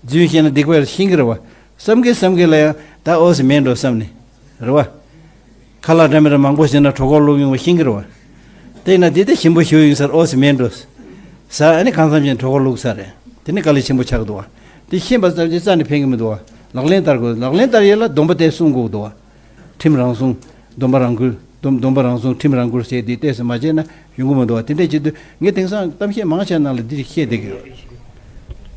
རྫུན་བཤད་ན་སྡིག་པ་ཡོད་རེད་ཤེས་ཀྱི་རེད་བ། བསམ་གི་བསམ་གི་ལ་ཡང་ད་ཨོ་སི་མེད་འགྲོ་བསམ་ནས། རེད་བ། ཁ་ལག་འདྲ་མི་འདྲ་མང་པོ་བྱས་ན་གྲོད་ཁོག་ལོག་ཡོང་བ་ཤེས་ཀྱི་རེད་བ། དེས་ན་དེ་ལྟ་ཞིམ་པོ་ཞིག་ཡིན་ས་རེད། ཨོ་སི་མེད་འགྲོ། ས་ཨ་ནི་གང་འཚམ་ཞིག་གྲོད་ཁོག་ལོག་ས་རེད། དེ་ནི་དཀའ་ལས་ཆེན་པོ་ཆགས་འདུག་བ། དེ་ཤེས་པ་ཙམ་གྱིས་རྩ་ནས་ཕན་གི་མི་འདུག་བ། ལག་ལེན་བསྟར་དགོས། ལག་ལེན་བསྟར་ཡས་ལ་སྡོམ་པ་དེ་སྲུང་དགོས་འདུག་བ། ཁྲིམས་རང་སྲུང་། སྡོམ་པ་རང་འཁུར། སྡོམ་སྡོམ་པ་རང་སྲུང་ཁྲིམས་རང་འཁུར་ཟེར་དེ་ཏོག་ཙམ་མ་བྱས་ན་ཡོང་གི་མི་འདུག་བ། དེ་འདྲས་བྱེད་དུས་ངས་དེང་སང་གཏམ་བཤད་མང་ཆེ་ནང་ལ་འདི་བཤད་བསྡད་ཀྱི་ཡོད།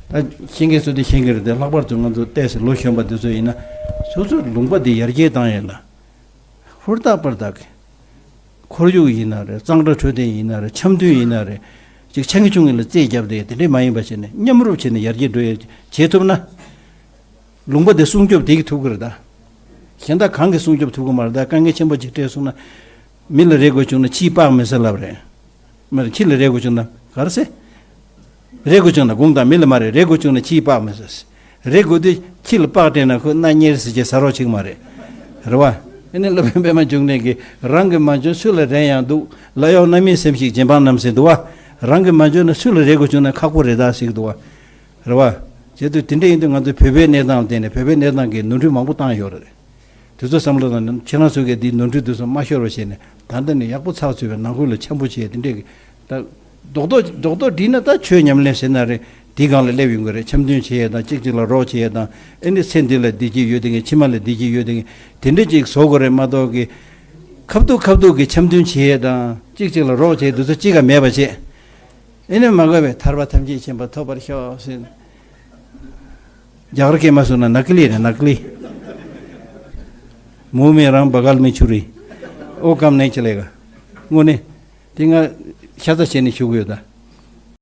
ད་ཤེས་མཁན་ཚོ་དེ་ཤེས་ཀྱི་རེད་དེ། ལྷག་པར་དུ་ང་ཚོ་ཏོག་ཙམ་ལོ་གཞོན་པ་དེ་ཚོ་ཡིན་ན་སོ་སོའི་ལུང་པ་འདི་ཡར་རྒྱས་བཏང་ཡས་ལ། ཧུར་ཐག་པར་ཐག་གི། ཁོར་ཡུག་ཡིན་ན་རེད། གཙང་སྦྲ་འཕྲོད་བསྟེན་ཡིན་ན་རེད། འཆམ་མཐུན་ཡིན་ན་རེད། ཅིག་ཆང་གི་ཆུང་གི་ལ་རྩེད་རྒྱབ་དེ་དེ་འདྲས་མ་ཡིན་པ་བྱས་ནས་མཉམ་རུབ་བྱས་ནས་ཡར་རྒྱས་འགྲོ་ཡས་བྱེད་ཐུབ་ན། ལུང་པ་དེ་སྲུང་སྐྱོབ་དེ་གི་ཐུབ་ཀྱི་རེད་ད། གཞན་དག་གང་གིས་སྲུང་སྐྱོབ་ཐུབ་ཀྱི་མ་རེད། ད་དཀའ་ངལ་ཆེན་པོ་ཅིག་འཕྲད་སོང་ན། མི་ལ་རེ་དགོས་བྱུང་ན་ཁྱི་དཔག་མེད་ཟེར་ལབ་རེད། མི་ལ་ཁྱི་ལ་རེ་དགོས་བྱུང་ན་ག་རེ་ཟེར། རེ་དགོས་བྱུང་ན་དགུང་དང་མི་ལ་མ་རེ། རེ་དགོས་བྱུང་ན་ཁྱི་དཔག་མེད་ཟེར། རེ་དགོས་དུས་ཁྱི་ལ་དཔག་སྤྲད་ན་ཁོས་སྣ་གཉེར་ཟེར་གྱི་ཟ་རོགས་བྱེད་ཀྱི་མ་རེད། རེད་བ། ཨེ་ནི་སློབ་དཔོན་པད་མ་འབྱུང་གནས་ཀྱིས་རང་གིས་མ་བྱུང་སུ་ལ་རན་ཡང་འདུག། ལག་གཡོག་རྣམ་སྨིན་སེམས་ཤིག་རྗེ་འབངས་རྣམས་ཟེར་འདུག་བ། རང་གིས་མ་བྱུང་ན་སུ་ལ་རེ་དགོས་བྱུང་ན་ཁག་པོ་རེད་ད་ཟེར་གྱི་འདུག་བ། རེད་བ། བྱས་དུས་དེ་འདྲ་ཡིན་དུས་ང་ཚོའི་བོད་པའི་གནས་སྟངས་ལ་བརྟེན་ནས་བོད་པའི་གནས་སྟངས་ཀྱིས་ནོར་འཁྲུལ་མང་པོ་བཏང་ཡོད་རེད། དེ་ཚོ་བསམ་བློ་བཏང་ནས་ཁྱེད་རང་ཚོ་གིས་འདིའི་ནོར་འཁྲུལ་དེ་ཚོ་མ་ཤོར་བ་བྱས་ནས་ད་ལྟ་ནས་ཡག་པོ་ཚགས་ཚུད་པའི་ནང་ཁུལ་ལ་འཆམ་པོ་བྱས་དེ་འདྲས་ཀྱི། ད་རྡོག་རྡོག་རྡོག་རྡོག་བསྒྲིལ་ན་ད་ཆོས་ཉམས་ལེན་ཟེར་ན་རེད། དེའི་སྒང་ལ་སླེབས་ཡོང་གི་རེད། འཆམ་མཐུན་བྱེད་ཡས་དང་གཅིག་གཅིག་ལ་རོགས་བྱེད་ཡས་དང་། ཨེ་ནི་ཚེ་འདི་ལ་བདེ་སྐྱིད་ཡོད་དེ་ངས་ཕྱི་མ་ལ་བདེ་སྐྱིད་ཡོད་དེ་ངས་དེ་འདྲས་ཅིག་བཟོ་དགོས་རེད་མ་གཏོགས་ཀྱི། ཁ་ཐུག་ཁ་ཐུག་གི་འཆམ་མཐུན་བྱེད་ཡས་དང་གཅིག་གཅིག་ལ་རོགས་བྱེད་དུས་ཚོད་གཅིག་ག་མེད་པ་བྱེད། ཨེ་ནི་མ་དགའ་བའི་ཐར་པ་ཐམས་ཅད་མཁྱེན་པ་ཐོབ་པར་ཤོག་ཟེར། རྒྱ་གར་སྐད་མ་སོང་ན་ནག་ལི་རེད། ནག་ལི། མུ་མེ་རང་བ་གལ་མི་ཆུ་རི། ཨོ་ཀམ་ནེ་ཅི་ལེ་ག་དངོས་གནས། དེ་ང་ཤ་ཚ་བྱས་ནས་ཞུ་གི་ཡོད་ད།